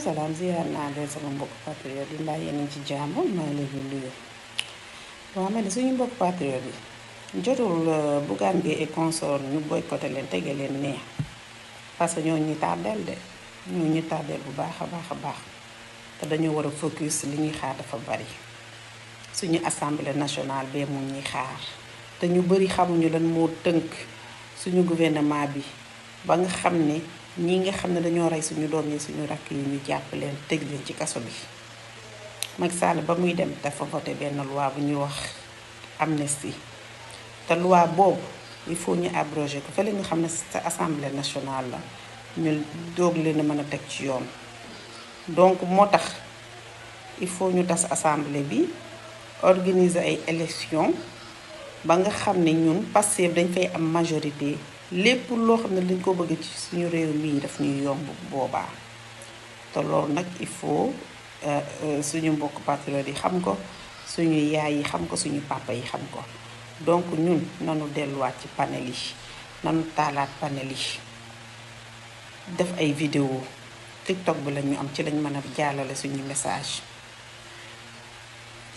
salaam ziar naa leen sama mbokk patriote yi mbaa yéen a ngi ci jàmm maa ngi leen di nuyu. waaw ma ne suñu mbokk patriote yi jotul Bougane Gueye et consort ñu boycotté leen tege leen nee parce que ñoo ñuy tardeel de ñoo ñu tardeel bu baax a baax a baax te dañoo war a focus li ñuy xaar dafa bari suñu assemblée nationale bee mu ñuy xaar te ñu bari xamuñu lan moo tënk suñu gouvernement bi ba nga xam ne ñi nga xam ne dañoo rey suñu doom yi suñu rakk yi ñu jàpp leen tëj leen ci kaso bi. Macky Sall ba muy dem dafa voté benn loi bu ñuy wax amnistie te loi boobu il faut ñu abroger ko fële nga xam ne sa assemblée nationale la ñu doog leen a mën a teg ci yoon. donc moo tax il faut ñu tas assemblée bi organiser ay élections ba nga xam ne ñun Pastef dañ fay am majorité. lépp loo xam ne dañ ko bëgg ci suñu réew mii daf ñuy yomb boobaa te loolu nag il faut suñu mbokk patriote yi xam ko suñu yaay yi xam ko suñu papa yi xam ko donc ñun nanu delluwaat ci panel yi nanu taalaat panel yi def ay vidéo TikTok bi lañu am ci lañ mën a jàllale suñu message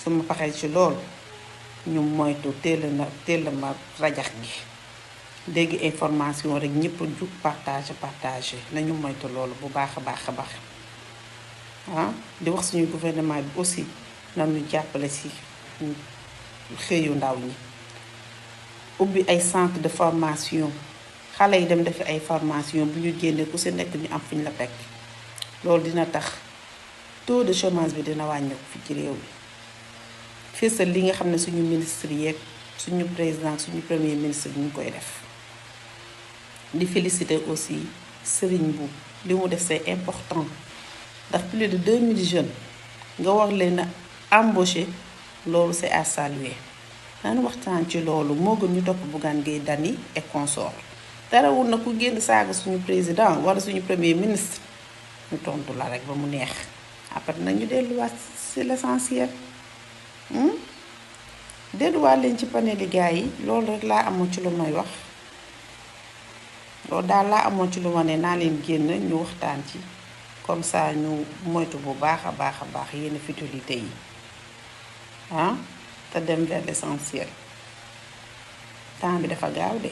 su ma paree ci loolu ñu moytu teel ma rajax gi dégg information rek ñëpp jug partage nañu moytu loolu bu baax a baax a baax di wax suñu gouvernement bi aussi nañu jàppale ci xëyu ndaw ñi ubbi ay centre de formation xale yi dem defi ay formation bu ñu génnee ku si nekk ñu am fu ñu la teg loolu dina tax taux de chômage bi dina wàññeeku fi ci réew mi fii li nga xam ne suñu ministre yeeg suñu président suñu premier ministre bi ñu koy def. di féliciter aussi Serigne Mboup li mu def c'est important ndax plus de 2000 jeunes nga war leen a embaucher loolu c'est à saluer nañu waxtaan ci loolu moo gën ñu topp Bougane Gueye Dany et consort terewul na ku génn saaga suñu président wala suñu premier ministre ñu tontu la rek ba mu neex après nañu delluwaat c'est l'essentiel delluwaat leen ci panel yi gars yi loolu rek laa amoon ci lu may wax. loolu daal laa amoon ci lu ma ne naa leen génn ñu waxtaan ci comme ça ñu moytu bu baax a baax yenn futilité yi te dem vers l'essentiel temps bi dafa gaaw de.